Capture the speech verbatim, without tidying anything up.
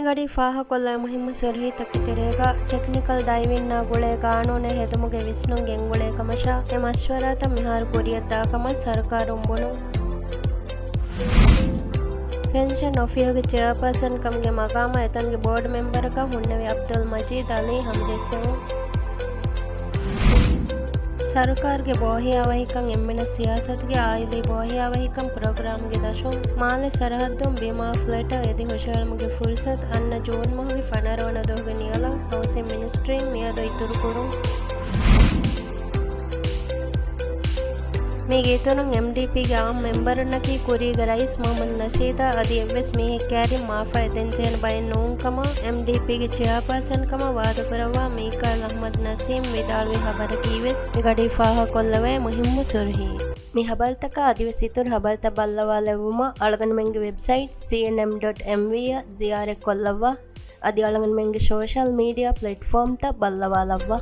ގަޑީ ފާހަގަކޮށްލާ މުހިއްމު ސުރުހީތަކުގެ ތެރޭގަ، ޓެކްނިކަލް ޑައިވިންއާ ގުޅޭ ގާނޫނެއް ހެދުމުގެ ވިސްނުން ގެންގުޅޭ ކަމަށާ، އެ މަޝްވަރާތައް މިހާރު ކުރިއަށްދާ ކަމަށް ސަރުކާރުން ބުނުން. ޕެންޝަން އޮފިހުގެ ޗެއާޕާސަން ކަމުގެ މަގާމަށް އެތަންގެ ބޯޑް މެމްބަރަކަށް ހުންނެވި އަބްދުލް މަޖީދު އަލީ ހަމަޖެއްސެވުން. ސަރުކާރުގެ ބޯހިޔާވަހިކަން އެންމެނަށް ސިޔާސަތުގެ އާއިލީ ބޯހިޔާވަހިކަން ޕްރޮގްރާމްގެ ދަށުން މާލެ ސަރަހައްދުން ބިމާ ފްލެޓަށް އެދި ހުށަހެޅުމުގެ ފުރުސަތު އަންނަ ޖޫން މަހުގެ ފަނަރަ ވަނަ ދުވަހުގެ ނިޔަލަށް ހައުސިން މިނިސްޓްރީން މިއަދު އިތުރުކުރުން. މީގެ އިތުރުން އެމްޑީޕީގެ އާއްމު މެމްބަރުންނަކީ ކުރީގެ ރައީސް މުހައްމަދު ނަޝީދާ އަދި އެއްވެސް މީހެއް ކައިރިން މާފައި ދޭންޖެހޭނެ ބައެއް ނޫން ކަމަށް އެމްޑީޕީގެ ޗެއާޕާސަން ކަމަށް ވާދަކުރައްވާ މީކާއިލް އަހްމަދު ނަސީމް ވިދާޅުވި ހަބަރަކީވެސް މިގަޑީ ފާހަގަކޮށްލެވޭ މުހިއްމު ސުރުހީ. މި ހަބަރުތަކާ އަދިވެސް އިތުރު ހަބަރުތައް ބައްލަވާލެއްވުމަށް އަޅުގަނޑުމެންގެ ވެބްސައިޓް ސީއެންއެމް ޑޮޓް އެމްވީ އަށް ޒިޔާރަތްކޮށްލައްވާ. އަދި އަޅުގަނޑުމެންގެ ސޯޝަލް މީޑިއާ ޕްލެޓްފޯމްތައް ބައްލަވާލައްވާ.